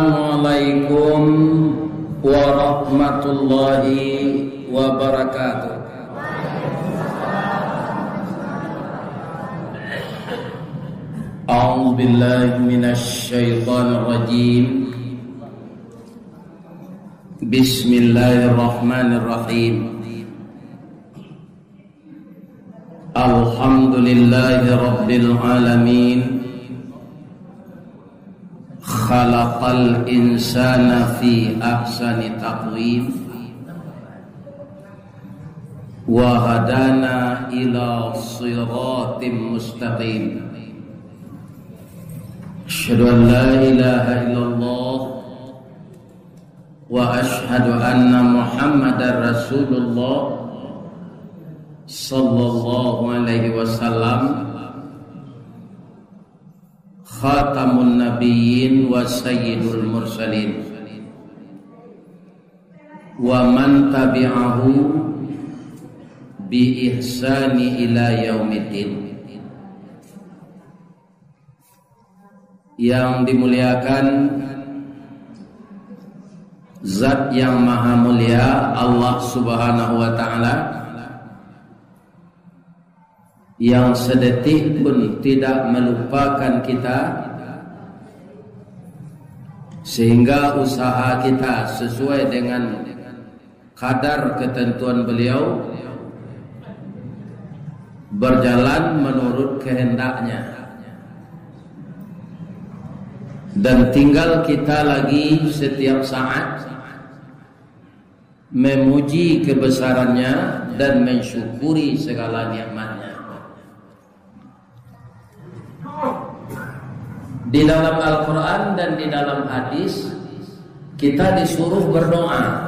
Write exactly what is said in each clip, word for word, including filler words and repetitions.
Assalamualaikum warahmatullahi wabarakatuh. A'udzubillahi minasyaitonirrajim. Bismillahirrahmanirrahim. Alhamdulillahirabbil alamin. Khalaqal insana fi ahsani taqwim. Wa hadana ila siratim mustaqim. Asyhadu an la ilaha illallah wa asyhadu anna Muhammadar Rasulullah sallallahu alaihi wasallam, khatamun nabiyyin wa sayyidul mursalin, wa man tabi'ahu bi ihsani ila yaumiddin. Yang dimuliakan Zat yang Maha Mulia, Allah Subhanahu wa Ta'ala, yang sedetik pun tidak melupakan kita, sehingga usaha kita sesuai dengan kadar ketentuan Beliau, berjalan menurut kehendak-Nya. Dan tinggal kita lagi setiap saat memuji kebesaran-Nya dan mensyukuri segala nikmat-Nya. Di dalam Al-Quran dan di dalam hadis, kita disuruh berdoa.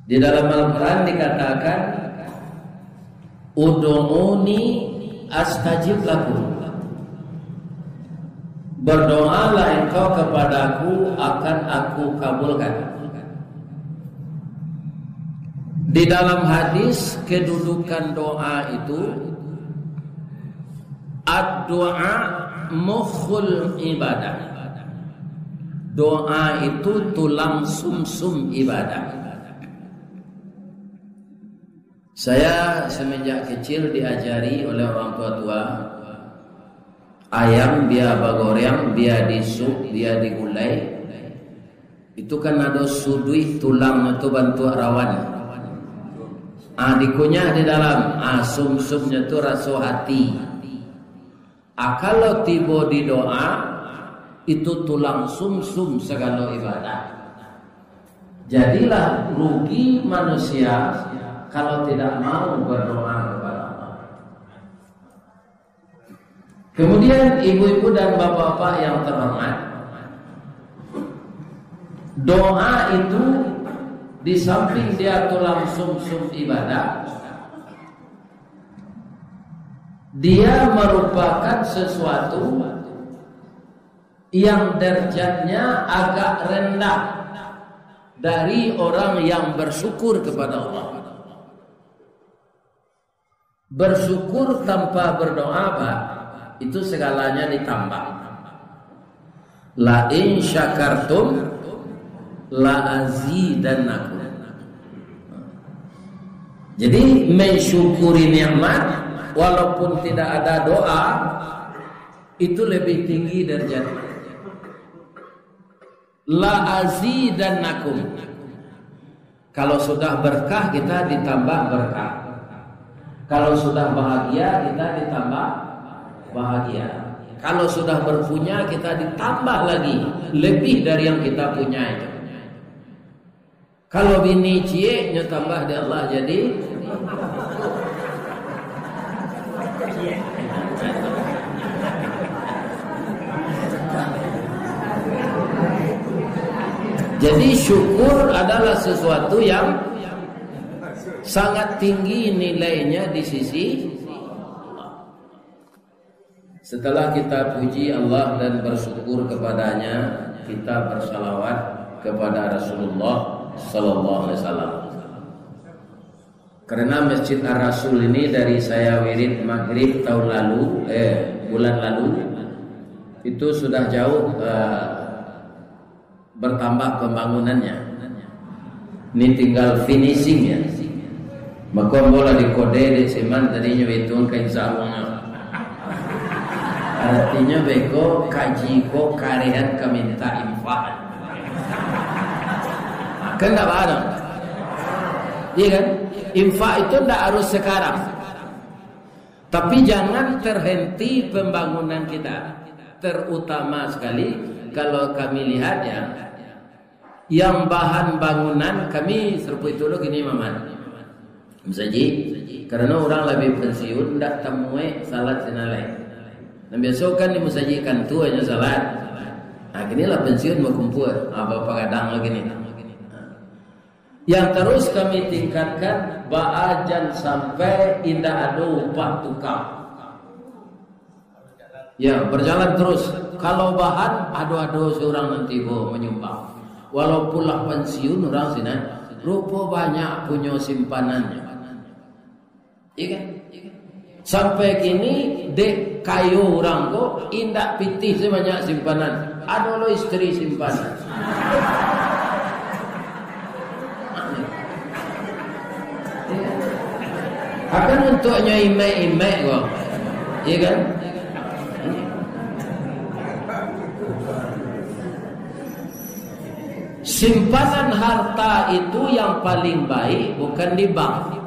Di dalam Al-Quran dikatakan, "Ud'uni astajib lakum." Berdoalah engkau kepada-Ku, akan Aku kabulkan. Di dalam hadis, kedudukan doa itu, ad-doa mukhul ibadah. Doa itu tulang sumsum ibadah. Saya semenjak kecil diajari oleh orang tua-tua, ayam bia bagoreng, bia disup, bia digulai, itu kan ado suduik tulangnyo tu bantuak rawan. Ah, dikunyah di dalam, ah, sumsumnyo tu raso hati. Ah, kalau tibo di doa, itu tulang sumsum sagalo ibadah. Jadilah rugi manusia kalau tidak mau berdoa kepada Allah. Kemudian, ibu-ibu dan bapak-bapak yang terhormat, doa itu di samping dia tulang sumsum ibadah, dia merupakan sesuatu yang derajatnya agak rendah dari orang yang bersyukur kepada Allah. Bersyukur tanpa berdoa, Pak, itu segalanya ditambah. "La in syakartum la azidannakum." Jadi, mensyukuri nikmat walaupun tidak ada doa, itu lebih tinggi derajatnya. "La azidannakum." Kalau sudah berkah, kita ditambah berkah. Kalau sudah bahagia, kita ditambah bahagia. Kalau sudah berpunya, kita ditambah lagi, lebih dari yang kita punya itu. Kalau bini ciek, nyo tambah di Allah jadi. Jadi, syukur adalah sesuatu yang sangat tinggi nilainya di sisi Allah. Setelah kita puji Allah dan bersyukur kepada-Nya, kita bersalawat kepada Rasulullah sallallahu alaihi wasallam. Karena Masjid Ar-Rasul ini dari saya wirid maghrib tahun lalu, eh, bulan lalu, Itu sudah jauh, eh, bertambah pembangunannya. Ini tinggal finishing ya. Mako ambo lah dikode dek Siman tadinyo, baitu kain sarungnyo. Artinyo beko kaji ko karehan ka minta infak. Kan ndak baa doh? Iya kan? Infak itu ndak harus sekarang. Tapi jangan terhenti pembangunan kita. Terutama sekali kalau kami lihat ya, yang bahan bangunan kami serupu itu lo kini maman. Musajik, karena orang lebih pensiun, ndak tamuek salat sinalai. Nan biaso kan di musajik kantua aja salat. Nah, kini lah pensiun bakumpul, apa pagadang lagi ni. Yang terus kami tingkatkan, baa jan sampai indak ado upah tukang. Ya, berjalan terus. Kalau bahan, ado-ado seorang nanti bo menyumbang. Walaupun lah pensiun orang sinan, rupo banyak punyo simpanannyo. Iya kan? Sampai kini, dek kayo urang ko, indak pitih sabanyak simpanan. Ado lo istri simpanan. Akan untuknyo imek-imek ko. Iya kan? Simpanan harta itu yang paling baik bukan di bank.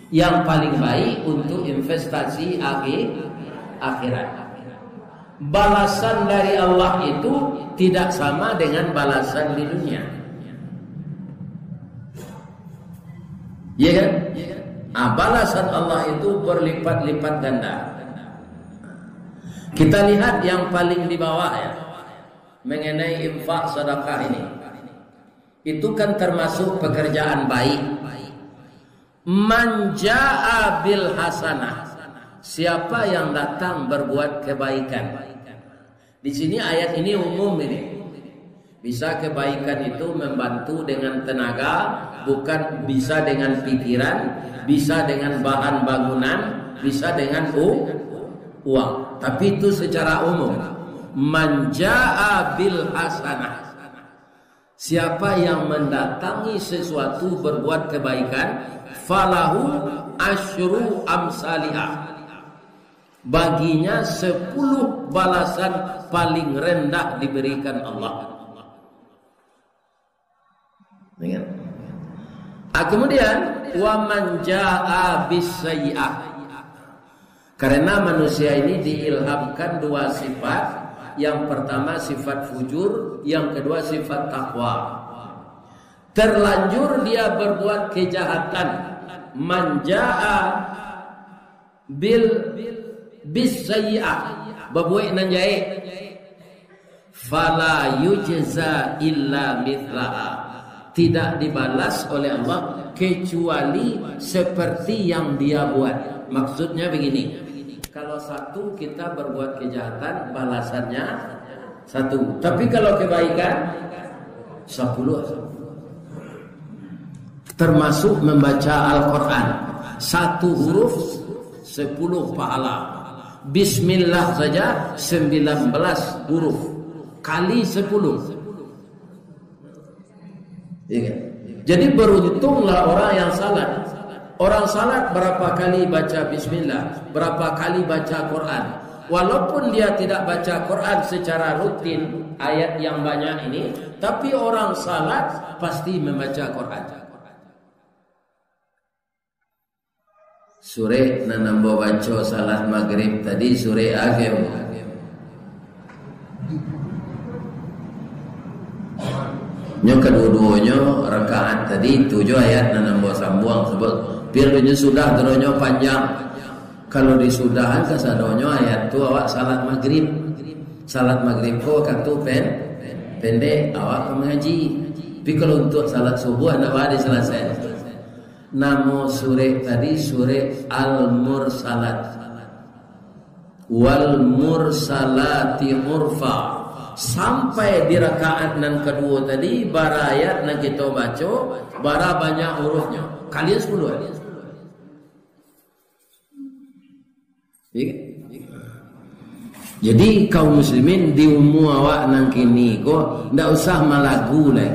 Yang paling baik untuk investasi akhi-, akhirat. Balasan dari Allah itu tidak sama dengan balasan di dunia. Iya kan? Ah, balasan Allah itu berlipat-lipat ganda. Kita lihat yang paling di bawah ya, mengenai infak sedekah ini. Itu kan termasuk pekerjaan baik. "Man jaa bil hasanah." Siapa yang datang berbuat kebaikan? Di sini ayat ini umum ini. Bisa kebaikan itu membantu dengan tenaga, bukan bisa dengan pikiran, bisa dengan bahan bangunan, bisa dengan u-, uang. Tapi itu secara umum. "Man jaa bil hasanah." Siapa yang mendatangi sesuatu berbuat kebaikan, falahu asyru amsaliha. Baginya sepuluh balasan paling rendah diberikan Allah. Ingat. Ah, kemudian, "Wa man jaa bis sayyi'ah." Karena manusia ini diilhamkan dua sifat. Yang pertama sifat fujur, yang kedua sifat takwa. Terlanjur dia berbuat kejahatan. "Man jaa bil, bis sayyi'ah." Babuek nan jahek. "Fala yujza illa mithlaha." Tidak dibalas oleh Allah kecuali seperti yang dia buat. Maksudnya begini, kalau satu kita berbuat kejahatan, balasannya satu. Tapi kalau kebaikan, sepuluh. Termasuk membaca Al-Quran. Satu huruf, sepuluh pahala. Bismillah saja, sembilan belas huruf. Kali sepuluh. Iya kan? Jadi, beruntunglah orang yang salat. Orang salat berapa kali baca bismillah, berapa kali baca Quran. Walaupun dia tidak baca Quran secara rutin, ayat yang banyak ini, tapi orang salat pasti membaca Quran. Surek nan ambo baco salat magrib tadi, surek a? Nyo kaduo-duonyo rakaat tadi, tu jo ayat nan ambo sambuang, sabab pian nyo sudah, taruihnyo panjang. Kalau disudahan kasadonyo ayat tu, awak salat magrib. Salat magrib ko wakatu pen-, pendek, awak ka mangaji. Tapi kalau untuak salat subuah, ndak baa disalasaian. Namo surek tadi surek Al-Mursalat. "Wal mursalati urfa." Sampai di rakaat nan kaduo tadi, bara ayat nan kito baco, bara banyak hurufnyo. Kalian sepuluh. Iya kan? Jadi, kaum muslimin, di umua awak nan kini ko, ndak usah malagu lai.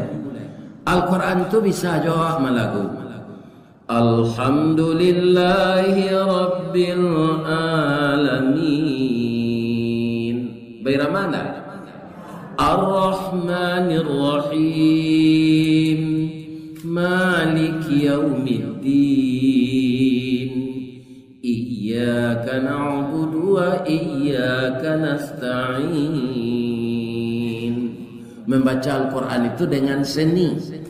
Al-Quran tu bisa jo awak malagu. Alhamdulillahi Rabbil Alamin. Bairama ndak? Ar-Rahmanir-Rahim. Maliki Yaumiddin. Iyyaka na'budu wa iyyaka nasta'in. Membaca Al-Quran itu dengan seni.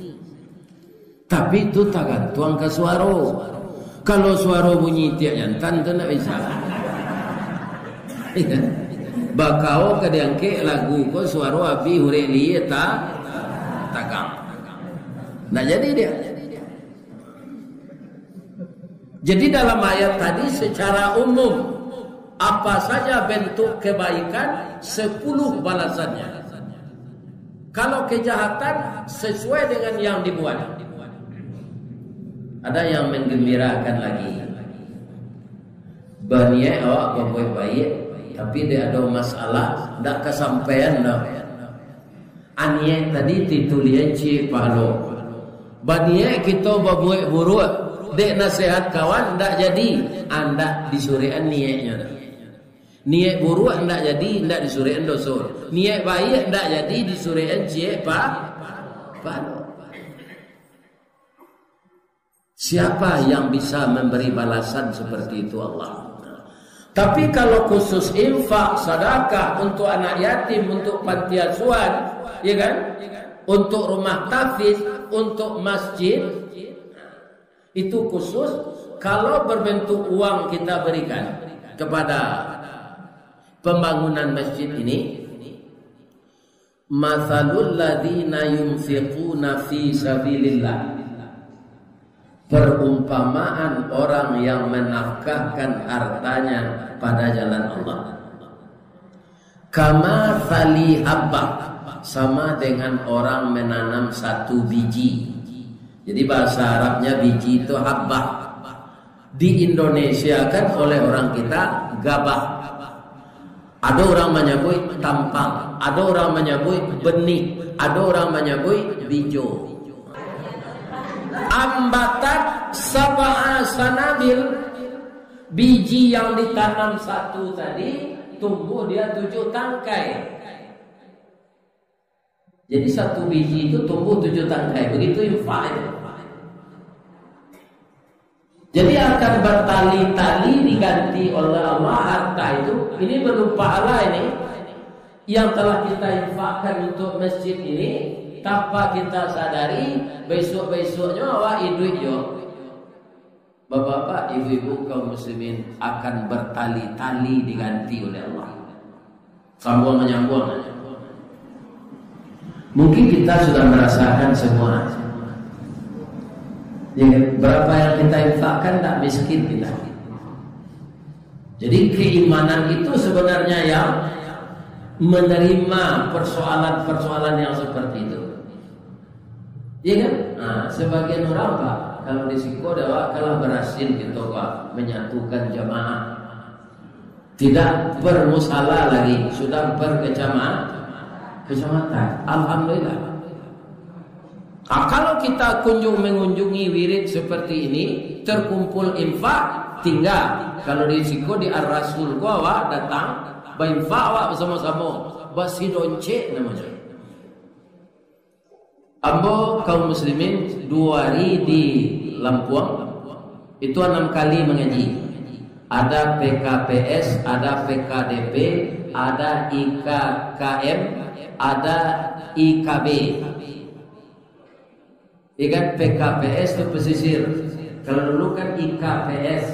Tapi itu tagantuang ka suaro. Kalau suaro bunyi tiak jantan tu ndak bisa. Bakau ka diangkek lagu ko suaro abih urek liye ta-, tagang. Ndak jadi dia. Jadi dalam ayat tadi secara umum, apa saja bentuk kebaikan, sepuluh balasannya. Kalau kejahatan, sesuai dengan yang dibuat. Ada yang menggembirakan lagi. Baniaik awak babuek baiak, tapi dek ado masalah, ndak kasampaian doh. Aniaik tadi titulian ciek pahalo. Baniaik kito babuek buruak, dek nasihat kawan ndak jadi, andak disurekan niaiknyo tu. Niaik buruak ndak jadi, ndak disurekan doso. Niaik baiak ndak jadi, disurekan ciek pa-, pahalo. Siapa yang bisa memberi balasan seperti itu? Allah. Tapi kalau khusus infak, sedekah untuk anak yatim, untuk panti asuhan, ya kan? Untuk rumah tahfiz, untuk masjid, itu khusus kalau berbentuk uang kita berikan kepada pembangunan masjid ini. Matsalul ladzina yunfiquna fi sabilillah. Perumpamaan orang yang menafkahkan hartanya pada jalan Allah. Kamatsali habbah, sama dengan orang menanam satu biji. Jadi bahasa Arabnya biji itu habbah. Diindonesiakan oleh orang kita gabah. Ado urang manyabuik tampang, ado urang manyabuik benih, ado urang manyabuik bijo. Ambatat sab'a sanabil, biji yang ditanam satu tadi tumbuh dia tujuh tangkai. Jadi satu biji itu tumbuh tujuh tangkai, begitu infak itu. Jadi akan bertali-tali diganti oleh Allah harta itu. Ini berupa Allah ini yang telah kita infakkan untuk masjid ini, tanpa kita sadari, besok-besoknya awak iduik jo. Bapak-bapak, ibu-ibu, kaum muslimin, akan bertali-tali diganti oleh Allah. Sambung menyambung. Mungkin kita sudah merasakan semua. Ya, berapa yang kita infakkan, tak miskin kita. Jadi keimanan itu sebenarnya yang menerima persoalan-persoalan yang seperti itu. Iya kan? Nah, sebagian orang, Pak, kalau di siko dah, Pak, kalah berhasil gitu, Pak, menyatukan jamaah. Tidak bermusala lagi, sudah berkecama-, kecamatan. Alhamdulillah. Ah, kalau kita kunjung mengunjungi wirid seperti ini, terkumpul infak, tinggal. Kalau di siko di Ar-Rasul ko awak datang, bainfak awak bersama-sama, basidoncek namanya. Ambo kaum muslimin duo hari di Lampuang, itu anam kali mangaji. Ada P K P S, ada P K D P, ada I K K M, ada I K B. Iya kan, P K P S tu pesisir. Kalau dulu kan I K P S.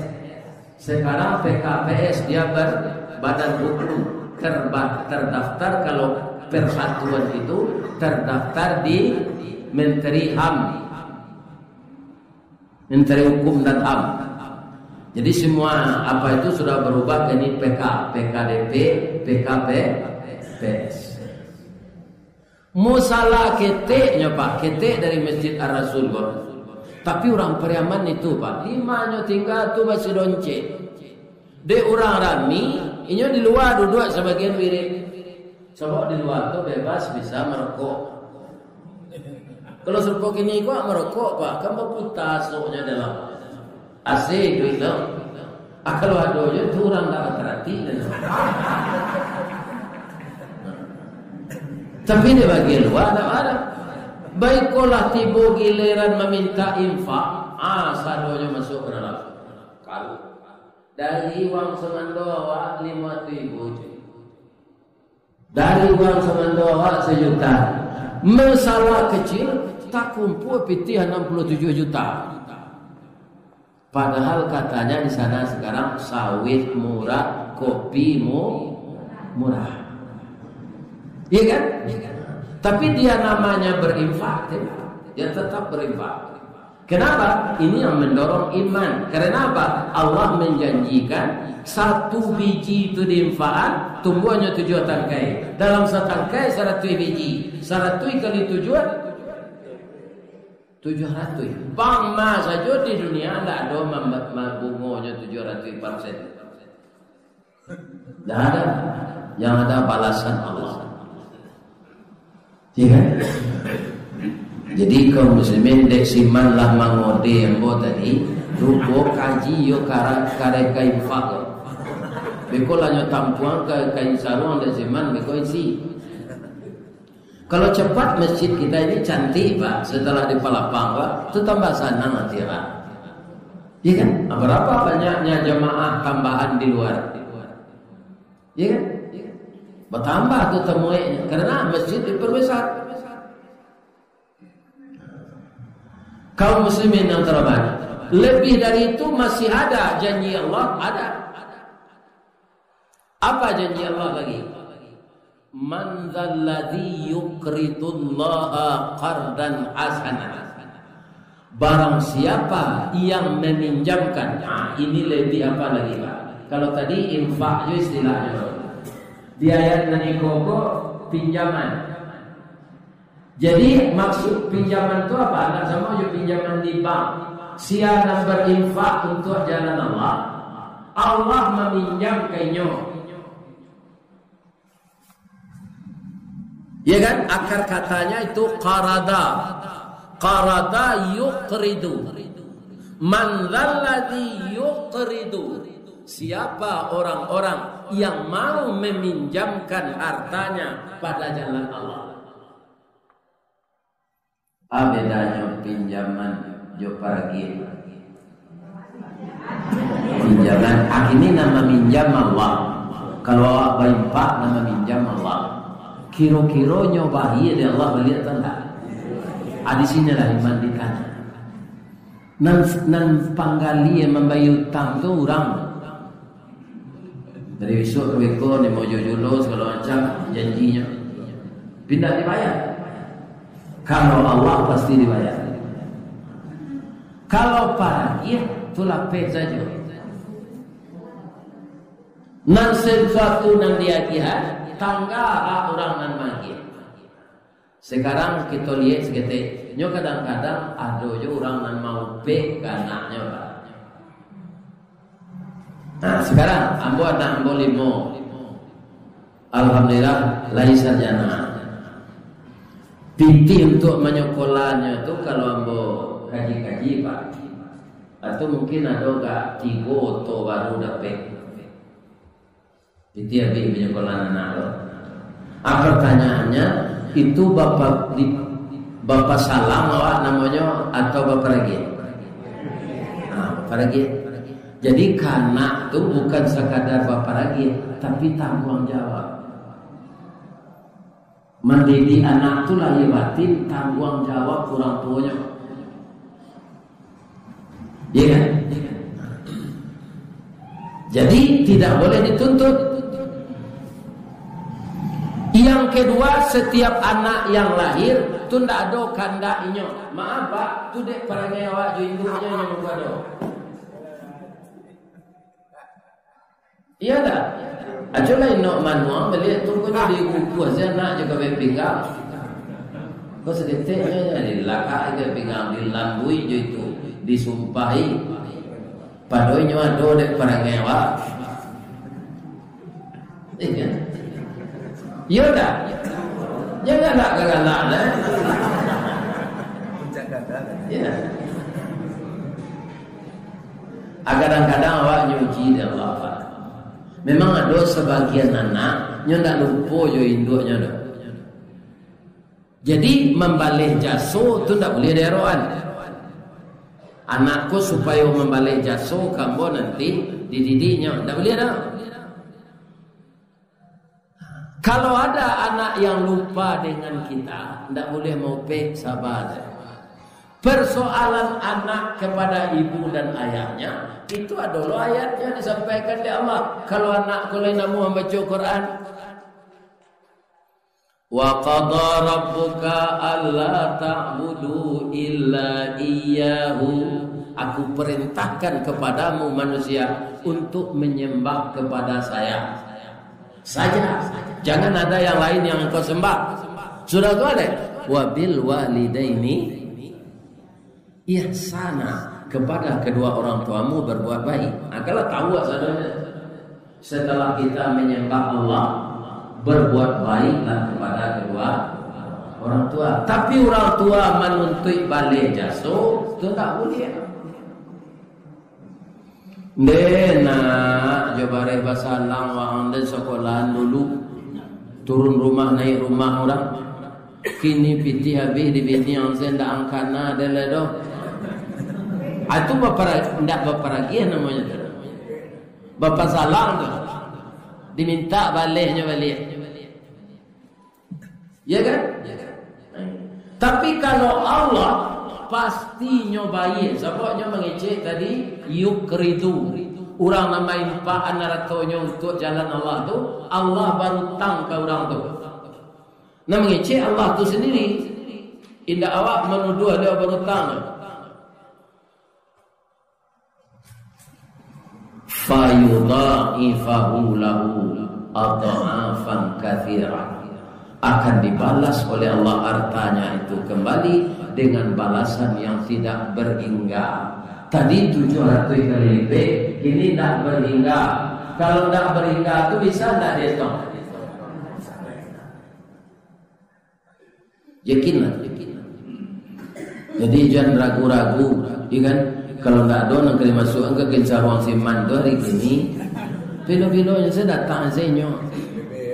Sekarang P K P S dia berbadan hukum, terba-, terdaftar kalau persatuan itu terdaftar di Menteri HAM, Menteri Hukum dan HAM. Jadi semua apa itu sudah berubah ke ini P K, P K D P, P K P S. Musala keteknyo, Pak, ketek dari Masjid Ar-Rasul, Pak. Tapi urang Pariaman itu, Pak, dimanyo tingga tu basidoncek. Dek urang rami, Inyo di lua duduak sabagian wirid. Sabab di lua tu bebas bisa marokok. Kalau sarupo kini ko marokok, Pak, kan baputa asoknyo dalam A C tu itu. Ah, kalau ado je tu urang ndak batarati. Tapi di bagian lua ndak ada. Baikolah tibo giliran maminta infak, ah, sadonyo masuk ka dalam. Kalu dari uang sumando awak limo ratuih ribu je. Dari uang sumando awak sajuta. Masalah kecil, takumpua pitih anam puluah tujuah juta. Padahal katanya di sana sekarang sawit murah, kopi mu-, murah. Iya kan? Tapi dia namanya berinfak, tidak? Dia tetap berinfak. Kenapa? Ini yang mendorong iman. Karena apa? Allah menjanjikan satu biji itu diinfakan, tumbuhnya tujuh tangkai. Dalam satangkai saratuih biji. Saratuih kali tujuh, tujuh ratuih. Bank ma sajo di dunia ndak ado mam-, ma-, bungonyo tujuh ratuih persen. Ndak ada. Yang ada balasan Allah. Iya kan? Jadi kaum muslimin, dek siman lah mangode ambo tadi, rupo kaji yo kara-, kareh ka infak yo. Beko lah nyo tampuang ka kain saruang dek siman, beko isi. Kalau cepat masjid kita ini cantik, Pak, setelah dipalapang, Pak, tu tambah sanang hati, Pak. Iya kan? Berapa banyaknya jamaah tambahan di luar? Iya kan? Bertambah tu tamuiknya karena masjid diperbesar. Kaum muslimin yang terhormat, lebih dari itu masih ada janji Allah, ada. Apa janji Allah lagi? "Man dzalladzi yuqridullaha qardan hasanan." Barang siapa yang meminjamkan, nah, ini lebih apa lagi, Pak? Kalau tadi infak jo istilahnyo. Di ayat nan iko ko pinjaman. Jadi, maksud pinjaman tu apa? Ndak samo jo pinjaman di bank. Sia nan berinfak untuak jalan Allah, Allah maminjam ka inyo. Ya kan? Akar katanya itu qarada. Qarada yuqridu. Man dzalladzi yuqridu. Siapa orang-orang yang mau meminjamkan hartanya pada jalan Allah? Ah, bedanyo pinjaman jo paragiah. Pinjaman, ah, kini nan maminjam Allah. Kalau awak bainfak, nan maminjam Allah. Kiro-kiro nyo bahagia dek Allah baliak atau ndak? Ah, di sinilah iman ditanya. Nan, nan panggali yang mambayia utang tu urang. Dari bisuak ka beko, ni mau jojolo, sagalo macam janjinyo. Tapi ndak dibayar. Kalau Allah pasti dibayar. Kalau paragiah, tu lapeh sajo. Nan sasuatu nan diagiahan, tangga hak urang nan maagiah. Sekarang kito liek saketek. Nyo kadang-kadang ado jo urang nan maupek ka anaknyo, Pak. Nah, sekarang ambo anak ambo limo. Alhamdulillah, lai sarjana. Pitih untuak manyakolahnyo tu, kalau ambo kaji-kaji, Pak, atau mungkin ado ka tigo oto baru dapek. Pitih abih manyakolahan anak tu. Ah, pertanyaannya, itu bapa-, di-, bapasalang awak namonyo atau baparagiah? Ah, baparagiah. Jadi, ka anak tu bukan sakadar baparagiah, tapi tangguang jawab. Mandidik anak tu lahia batin, tangguang jawab urang tuonyo. Iya kan? Jadi, tidak boleh dituntut. Yang kedua, setiap anak yang lahir tu ndak ado kandak inyo. Maaf, Pak, tu dek parangai awak jo induknyo yang mambuat doh. Iya dak? Ajo lah inok manuang baliak tu, punyo dikukuah se anak jo kabek pinggang. Ko saketek nyo dilakak kabek pinggang, dilambui jo itu, disumpahi. Pado inyo ado dek parangai awak. Iyo dak? Jangan nak galak-galak lah. Iyo. Ah, kadang-kadang awak nyo uji dek Allah, Pak. Memang ado sabagian anak, nyo ndak lupo jo induaknyo tu. Jadi, mambaleh jaso tu ndak buliah diarokan. Anak ko supayo mambaleh jaso ka ambo nanti dididiknyo, ndak buliah doh. Kalau ada anak yang lupa dengan kita, ndak buliah maupek, saba sajo. Persoalan anak kepada ibu dan ayahnya, itu adalah ayatnya disampaikan dek Allah. Kalau anak ko lai namuah mambaco Quran, "Wa qada rabbuka alla ta'budu illa iyyahu." Aku perintahkan kepadamu manusia untuk menyembah kepada Saya saja. Jangan ada yang lain yang engkau sembah. Sudah tu ada, "Wa bil walidaini ihsana." Kepada kedua orang tuamu berbuat baik. Ah, kalau tahu sadonya. Setelah kita menyembah Allah, berbuat baiklah kepada kedua orang tua. Tapi orang tua manuntuik baleh jaso, tu tak buliah. Nde nak jo bareh basalang, wang den sakolahan dulu. Turun rumah, naik rumah urang. Kini pitih abih di bini ang sen dak angkana den lai doh. Ah, tu bapara-, ndak baparagiah namonyo tu. Bapasalang tu. Dimintak balehnyo baliak. Ya kan? Tapi kalau Allah, pastinyo baiak. Sabab nyo mangecek tadi, yukridu. Urang nan maimpakan aratonyo untuak jalan Allah tu, Allah barutang ka urang tu. Nan mangecek Allah tu sandiri. Indak awak manuduah dia barutang. Fayudha'ifahu lahu adh'afan katsirah. Akan dibalas oleh Allah hartanya itu kembali dengan balasan yang tidak berhingga. Tadi tujuh ratus kali lipat, kini ndak berhingga. Kalau ndak berhingga tu bisa ndak dihitung? Yakinlah. Jadi, jan ragu-ragu, ya kan? Kalau ndak ado nan ka dimasuakkan ka gincaruang siman tu hari kini, bilo-bilo nyo sajo datang sajo inyo.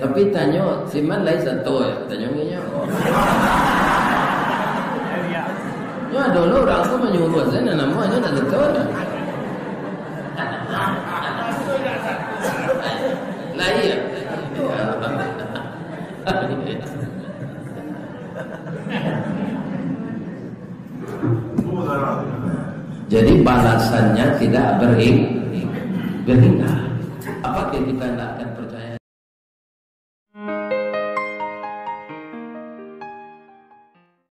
Tapi tanyo, siman lai sato yo, tanyo inyo. Nyo ado lo urang tu manyuruah sajo, nan namo nyo ndak sato. Lai yo. Jadi balasannya tidak berhing-, berhingga. Apakah kita tidak akan percaya?